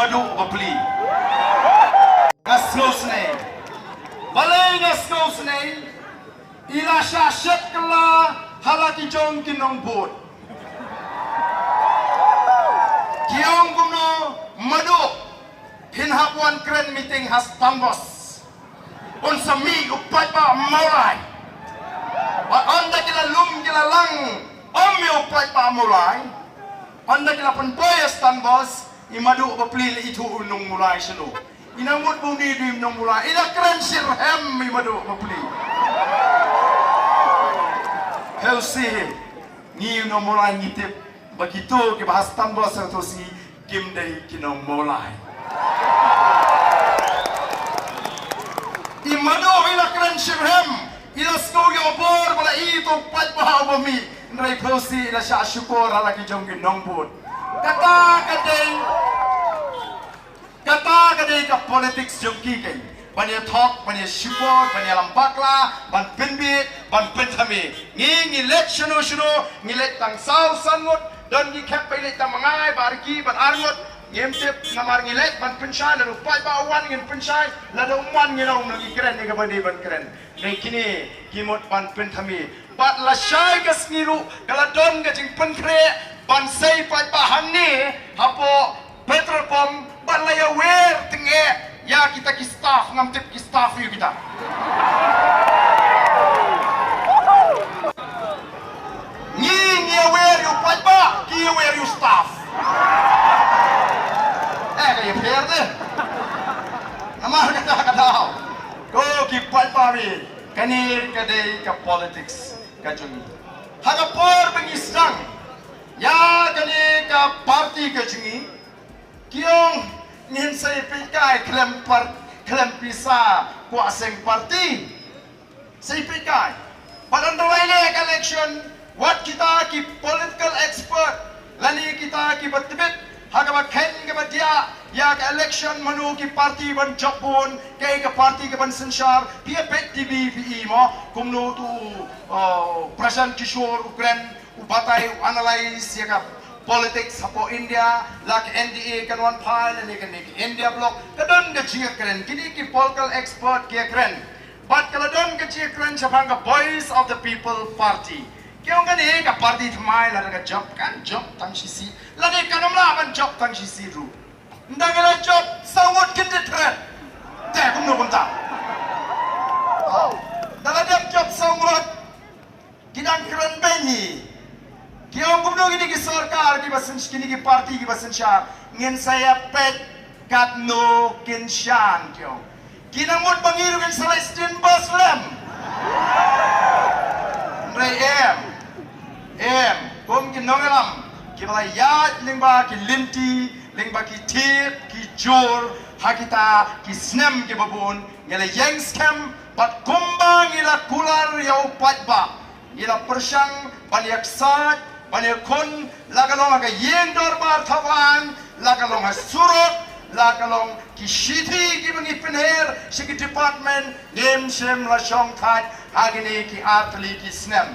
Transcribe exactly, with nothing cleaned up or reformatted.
Madu bapli. Nga sngewsynei. Balei nga sngewsynei? I la shah shet kylla ha la ki jong ki nongbud. Ki ong kumno, Madu, phin hap wan kren meeting ha Stanbos. Un sa mih u paidbah Mawlai. Bad ynda ki la lum ki la lang, ym mih u paidbah Mawlai. Ynda ki la pynpoi ha Stanbos, i Madu bapli la ithuh u nong Mawlai shano. I nang mut ba une u dei u nong Mawlai. I la kren shitrhem i Madu bapli. Heusi, ngi u nong Mawlai ngi tip ba kito kiba ha Stanbos, Heusi, kim dei ki nong Mawlai. I Madu i la kren shitrhem, i la sngew ïa u bor ba la i to paidbah uba mih. Hynrei Heusi i la shah shukor ha la ki jong ki nongbud. Kata ka dei, kata ka dei ka politics jong ki keiñ. Ban ïa thok, ban ïa shukor, ban ïalam bakla, ban pynbit, ban pynthame. Ngi, ngi leit shano shano, ngi leit tang saw san ngut, don ngi khep ba leit tang ma ngai, ba ar ki, ban ar ngut. Ngim tip namar ngi leit ban pynshai, lada u paidbah u wan ngin pynshai, lada um wan ngin ong ngi kren ïa kaba dei ban kren. Dei kine ki mut ban pynthame. Bad lashai ka sngi ruh ka la don ka jingpynkhreh ban sei paidbah hangne hapoh petrol pump, bad la ïawer tyngeh ïa kita ki staff, ngam tip ki staff ïa kita. Ngi ngi ïawer ïa u paidbah, ki ïawer ïa u staff. Eh, ka ïapher de. Namar kata ka daw, ko ki paidbah, kane ka dei ka politics ka jong ngi. Ha ka por ba ngi sdang ïa kane ka party ka jong ngi, ki ong ngin sa ïa peit kai khlem par, khlem pisa kwah seng party. Sa ïa peit kai. Bad ynda la ïaleh ka election, wat kita ki political expert lane kita kiba tbit ha kaba kheiñ kaba diah ïa ka election, mano ki party ban jop bun, kaei ka party ka ban synshar, phi ïa peit T V phi i mo kumno tu, uh, Prashant Kishore u kren, u batai, u analyse ïa ka politics hapoh India, la ka N D A kan wan phai lane kane ka India Bloc, ka don ka jingkren, kine ki political expert ki kren. Bad ka la don ka jingkren shaphang ka Voice of the People Party. Ki ong kane ka party thymmai lada ka jop kan jop tang shi seat, lane kan ym lah ban jop tang shi seat ruh. Ynda ka la jop saw ngut kin thret. Te kumno kumta. Oh. Ynda la dep jop saw ngut, ki dang kren beiñ hi. Ki ong kumno kine ki sorkar kiba syn, kine ki party kiba synshar, ngin sa ïa peit katno kin shan, ki ong. Ki nang mut ba ngi ruh ngin sa leit stin bas lem. Hynrei em, em, kum ki nongïalam kiba la ïaid lyngba ki lynti, lyngba ki thied ki jur ha kita ki snem kiba bun, ngi la ïeng skhem bad kumba ngi la kular ïa u paidbah, ngi la pyrshang ban ïa ksaid, ban ïa khun, la ka long ha ka ïing dorbar thaw aiñ, la ka long ha surok, la ka long ki shithi kiba ngi pynher sha ki department, ngim shym la shong thait ha kine ki ar tylli ki snem.